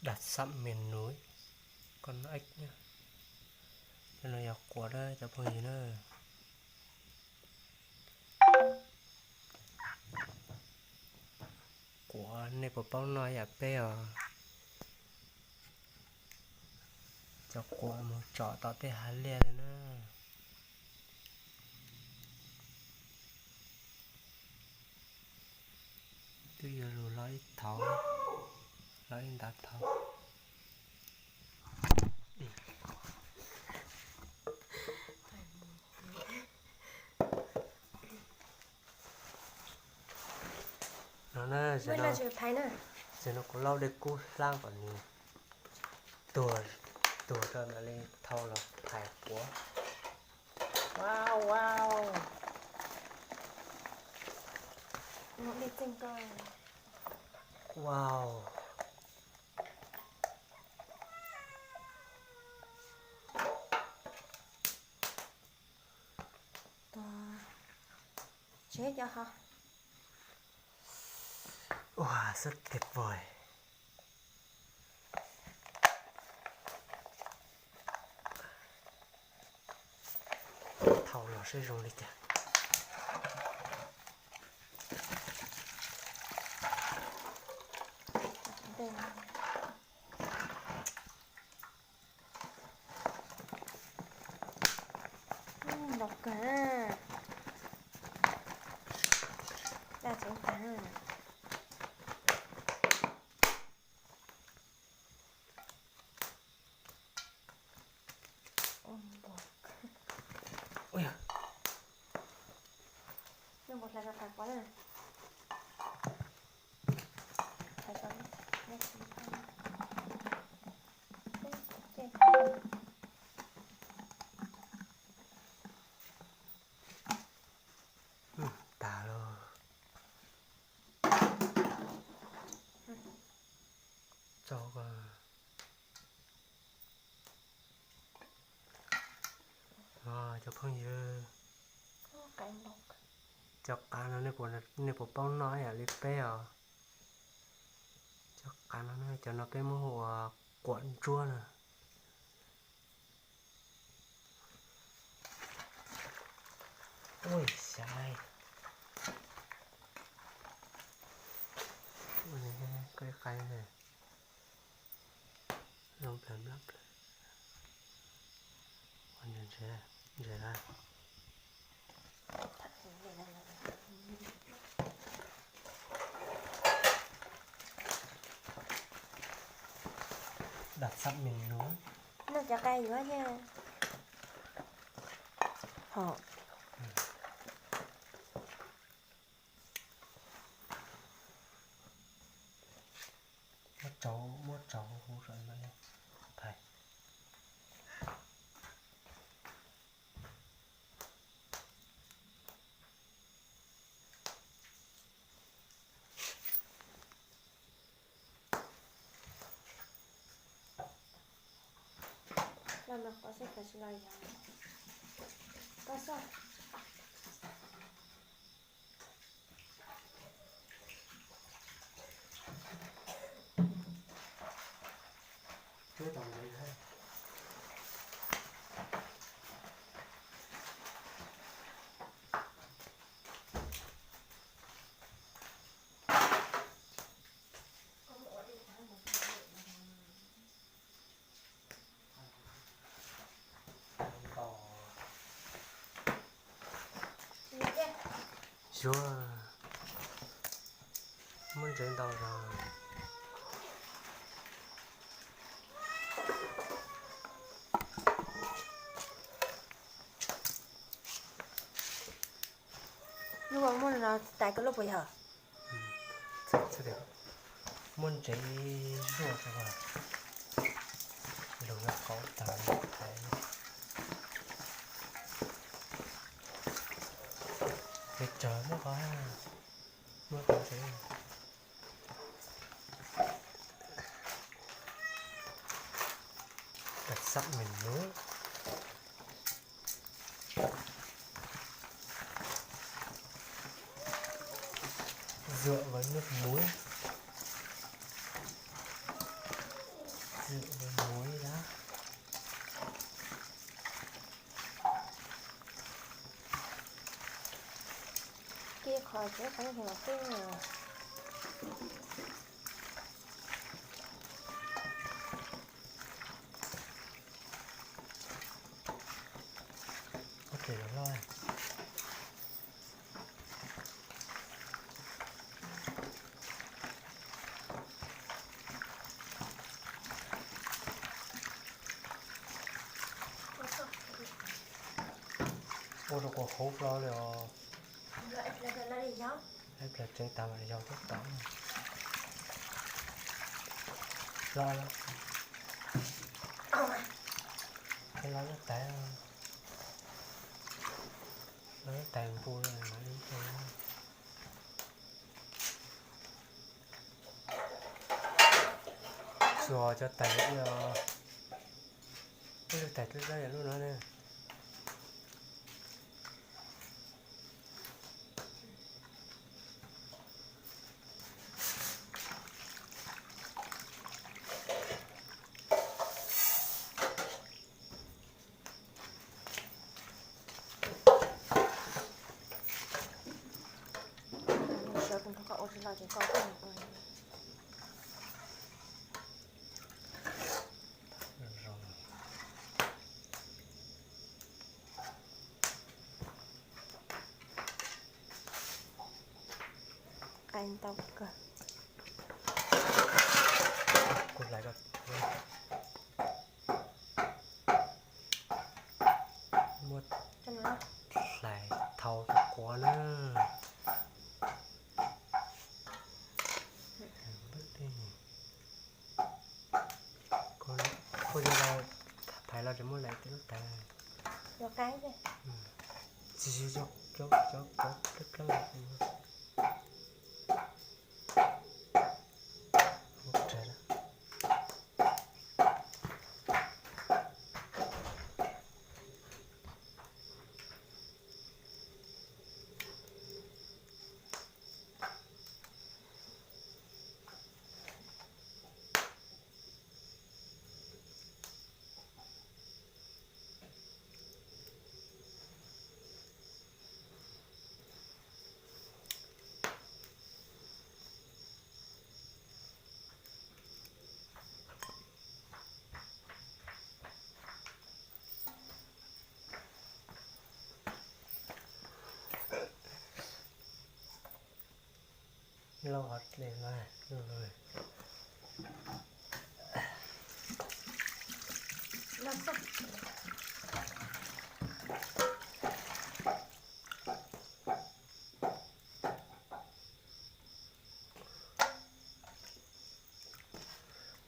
Đặc sản miền núi, con ếch nhá. Cov no yog quav na cov phooj ywg na. Quav nej puas paub noj yam peb os? Cov quav mus tsom tom tej hav liaj li na. Twb yuav lug lo ib thauv, lo ib ntav thauv. No na, tam sim no kuv laub dej kub hlab kom nws tuag, tuag rau mam li thau los phais quav. Wow, wow. Wow. Wow, rất tuyệt vời. Thau los seb zoo li cas. Nrov kawg. Daj tseev tag. Tag lauj. Tso, cov phooj ywg, cov qav no nej puas paub noj ib yam li peb os? Cov qav no, cov no peb muab hu ua quav ntsuab na. Ui xyov, koj qai zoo plawg nplab plawg. Ntses, ntses na. Đặc sản miền núi. Noj cov qai yuav thiab. Hom. Muab tsau, muab tsau huv rau no li. Phais. Los no koj xav tawm tsis los yog koj xav. Yuav muab ntsev ntau zog. Lub muab no tais koj lub puas yog? Muab ntsev zuaj rau, lug no qauv tag thaiv. Kev tsawg muab qauv, muab qauv ntsev. Đặc sản miền núi. Dựa vào nước muối. Los tsis qeeb heev los xwb. Ua ces los loj. Ua rau kuv hauv plaws li os. Ib plaws tseev tas mas yog tub tom. Los, los lub tais, los lub tais npu li. Tsuas cov tais, ib lub tais dawb dawb lub no ne. Sawv kuv nrog koj ua tsis los ces koj ua. Qai ntau kawg. Kuv hlais, muab hlais thau rau quav na. Koj yog thaiv los tsis muaj lawm tej lub tais. Tsis, cov, cov, cov plawb plawb. Lauj, hov dlej lauj.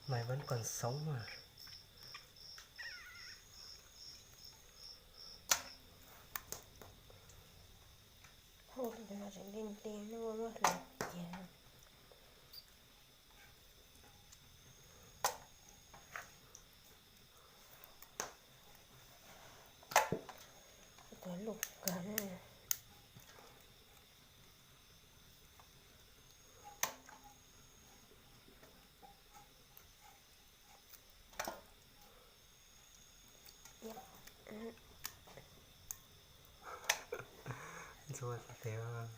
Mày vẫn còn sống mà. Hu tus no tseem nti nti, nws muaj hluas ciav. Tus loj kawg na. Ntxuav xav tias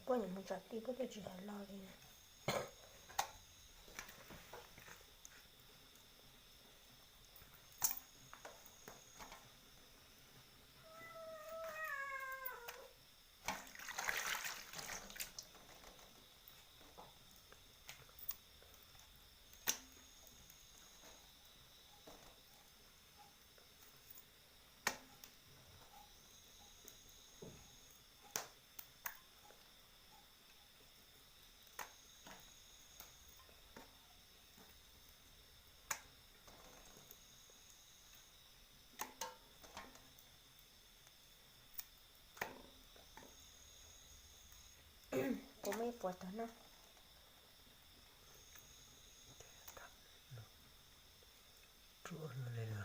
Kuv nyuam mus tsom tij kuv twb tsis hais lo li. Kuv muaj ib puas tag na. Li no.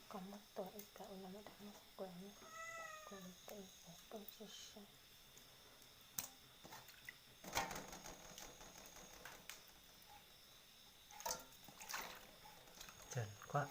Kom muab tua ib pliag ua no muab rau muab quav, quav tes poj sab sab. Tseem kuaj.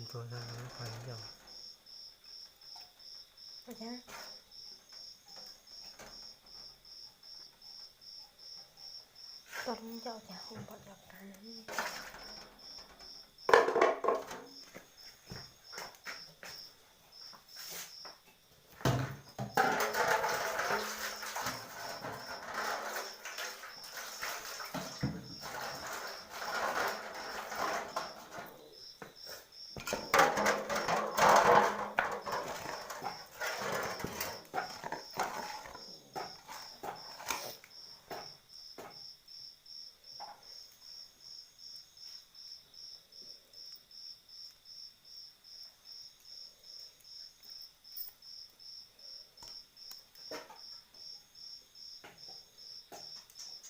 Ntxuav tau lub qhov ncauj. Tau lub ncauj ces hu npaum cov kav no.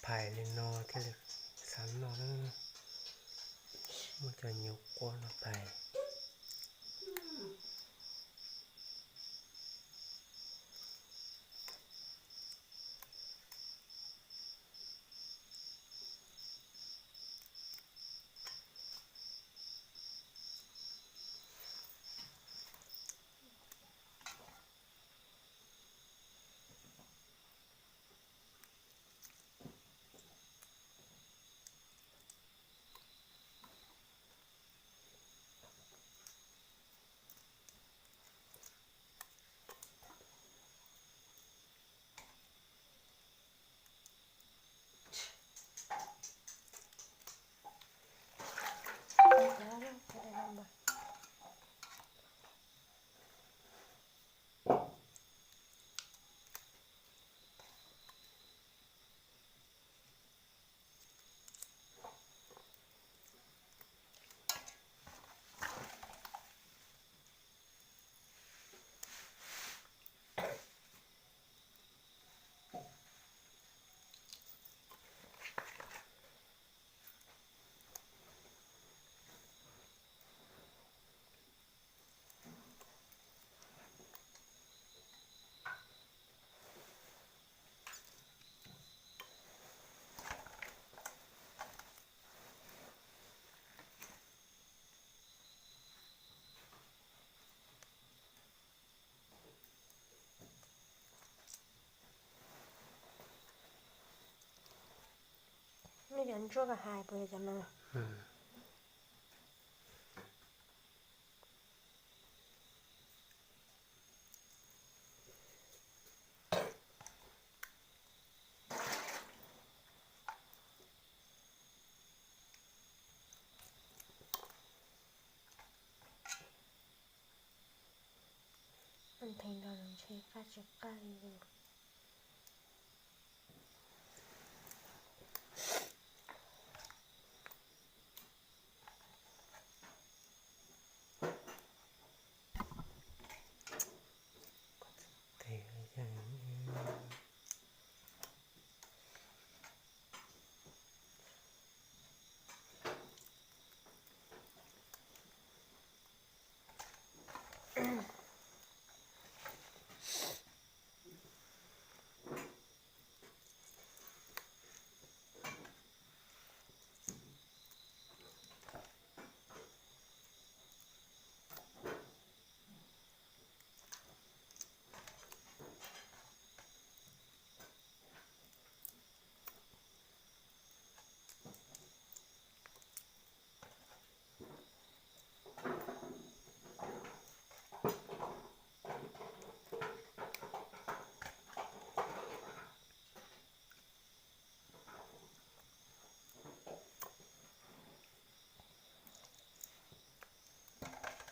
Phais li no thiaj li xav noj na. Muab cov nyuv quaj no phais. Cov ntsuab ka hais puas yog cov no? Ntheev nrog ntshe qab tsis qab li.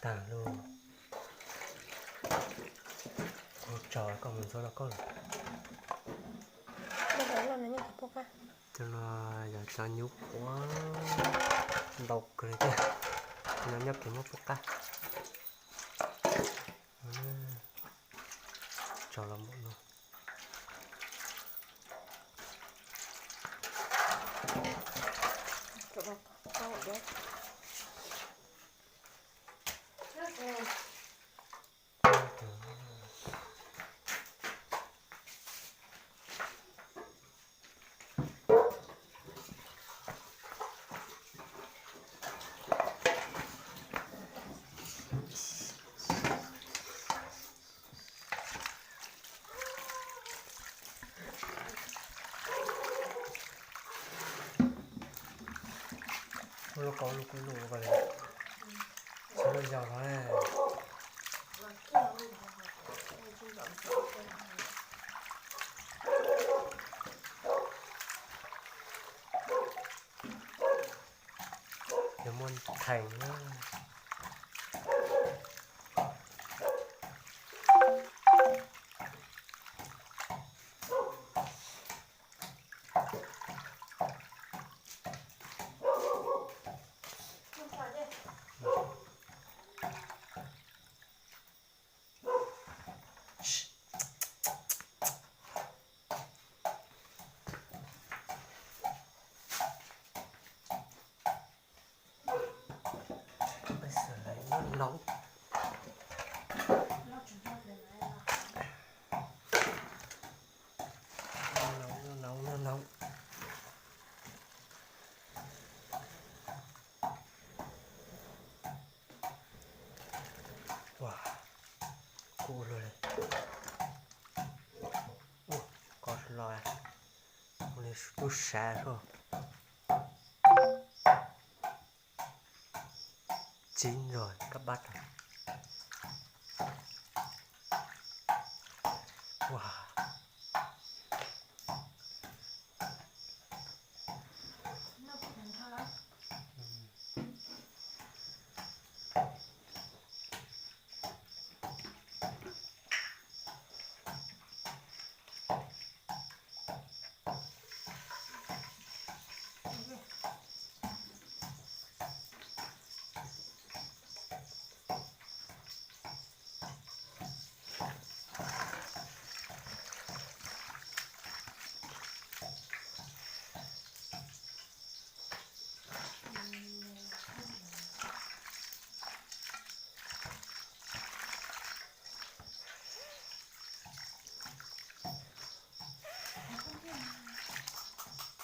Tag lawm. Kuv tso koj mus ntxuav rau koj lawm. Cov no yog cov nyuj quav ntau kawg li thiab, no nyob kiag muab pub qab. Tso los npaum no. Ua lub qau lub kub lub ua li, tsis lub yau no. Yuav muab theem na. Noj noov, noj noov, noj noov. Ua, kub luaj li. Ua, koj los, ua li tub sav soj. Chín rồi, cắp bắt rồi. Wow.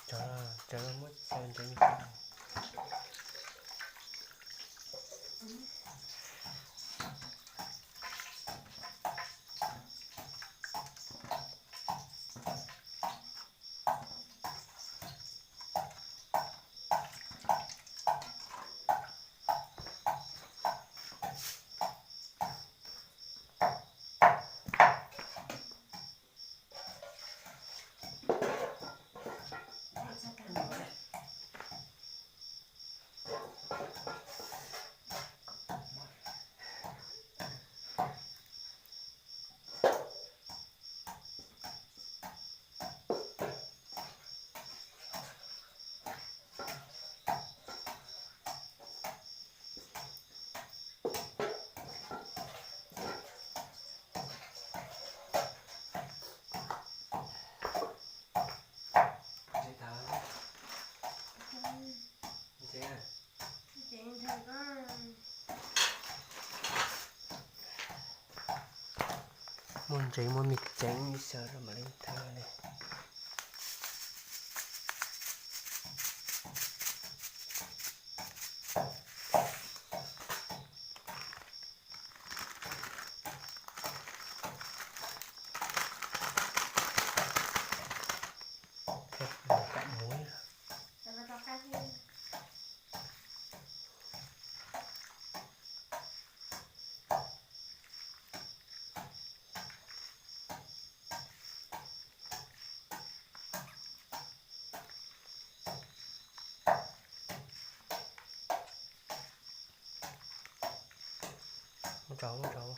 Cov, cov muab xyaw ntsev. Ntsev muaj me ceev xwb mam li thawb li. Mus rau, mus rau.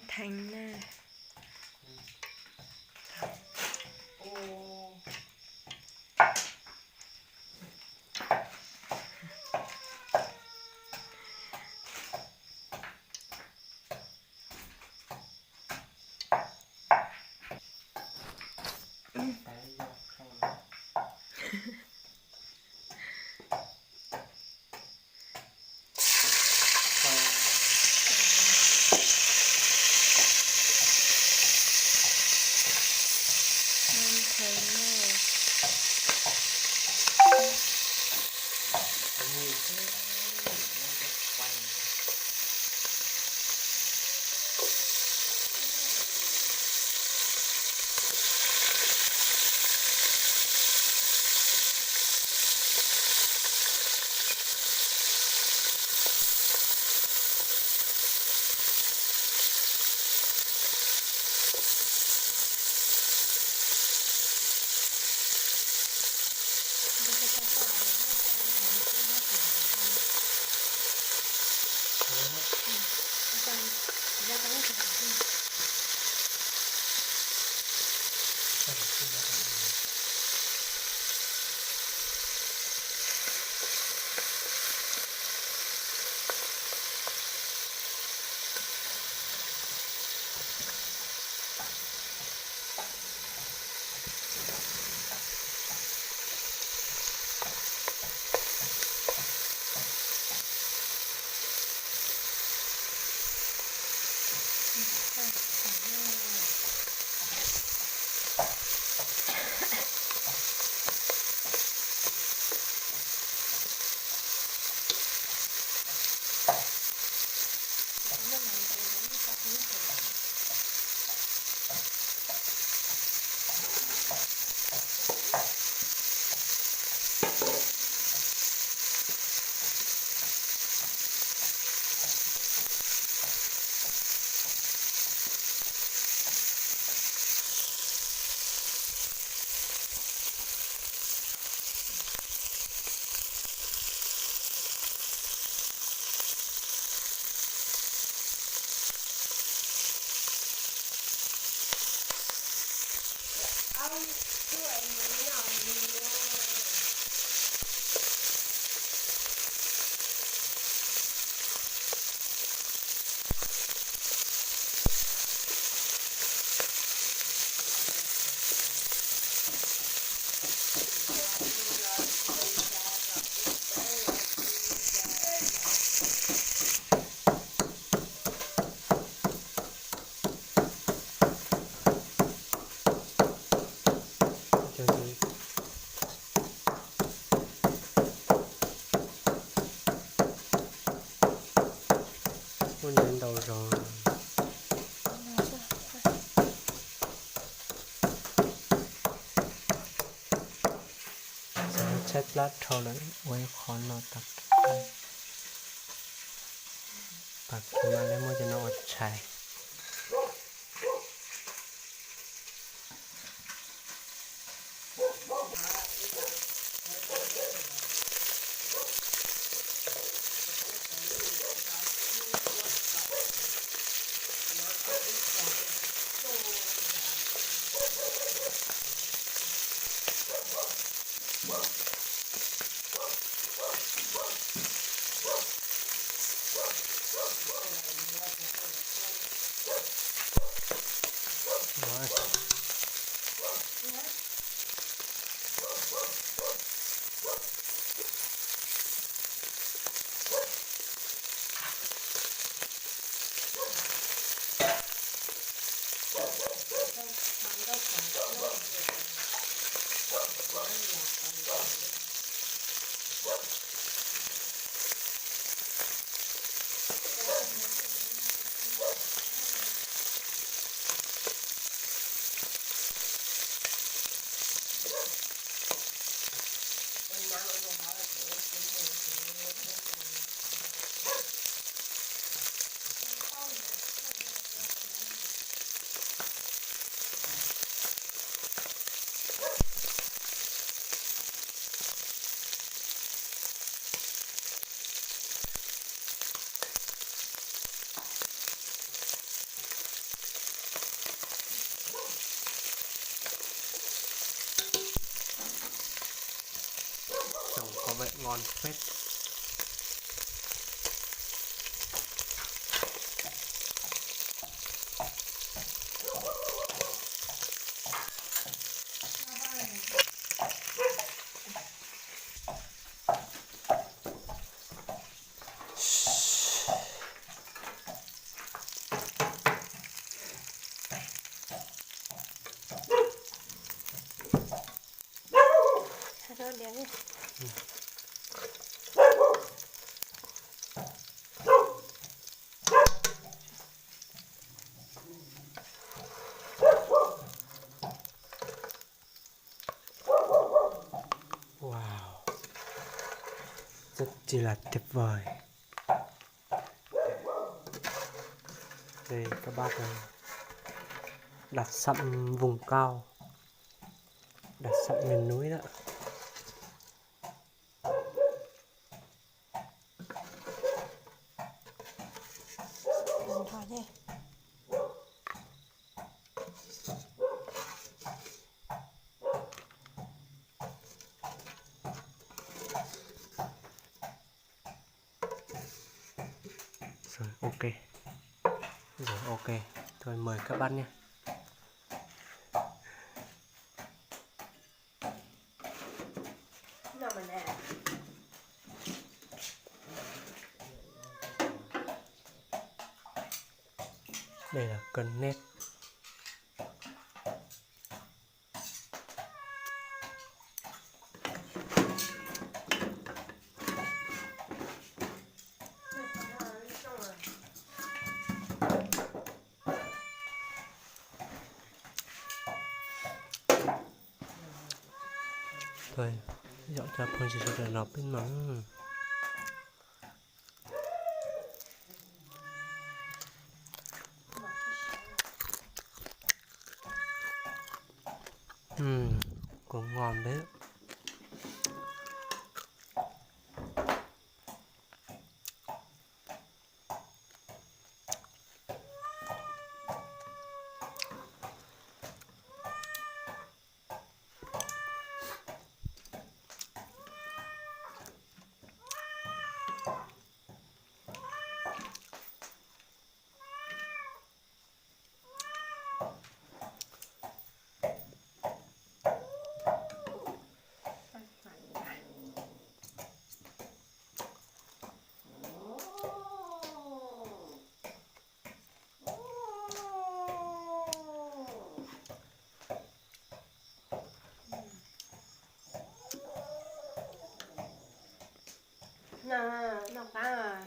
Theev na. Muaj ntau zog. Tshaib plab dhau lawm, ua ib qho no tag kis. Tag kis mas lawv muab cov no ua tshais. Trông có vẻ ngon phết. Wow, rất chi là tuyệt vời. Đây các bác ơi, đặc sản vùng cao, đặc sản miền núi đó. Rồi, ok. Rồi, ok. Thôi, mời các bác nhé. Đây là cơm nếp. Thôi, dọn cho Phong Trì sơ đợt lọt bếp mắm. Ừm, cũng ngon đấy. Noj, noj qab.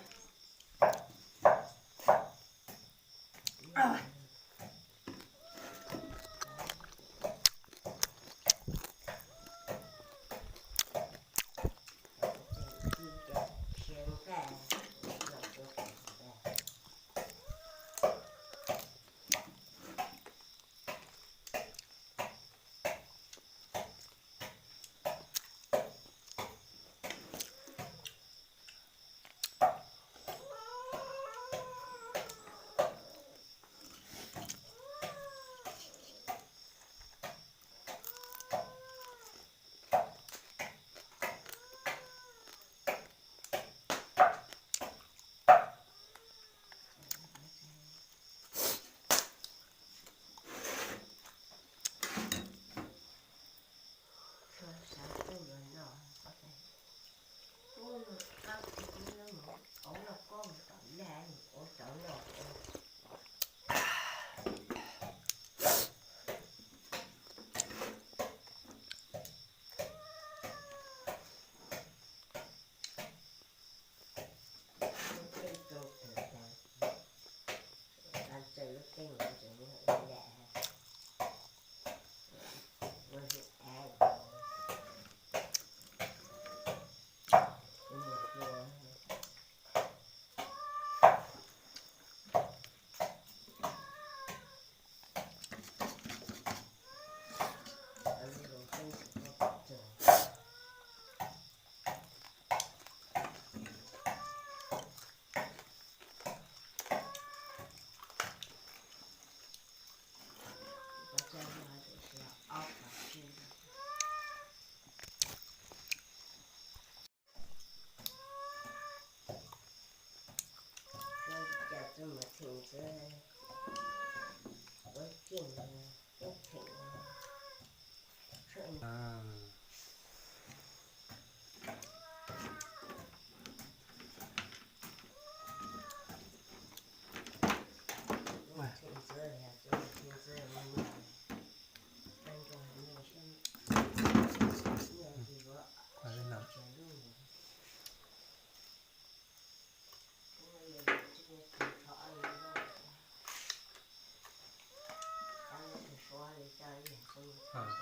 Tus,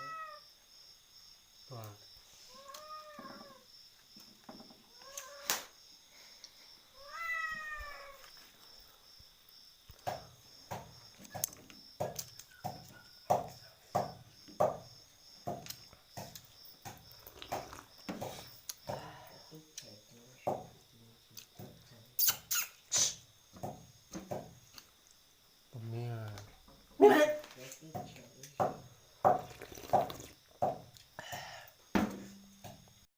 tus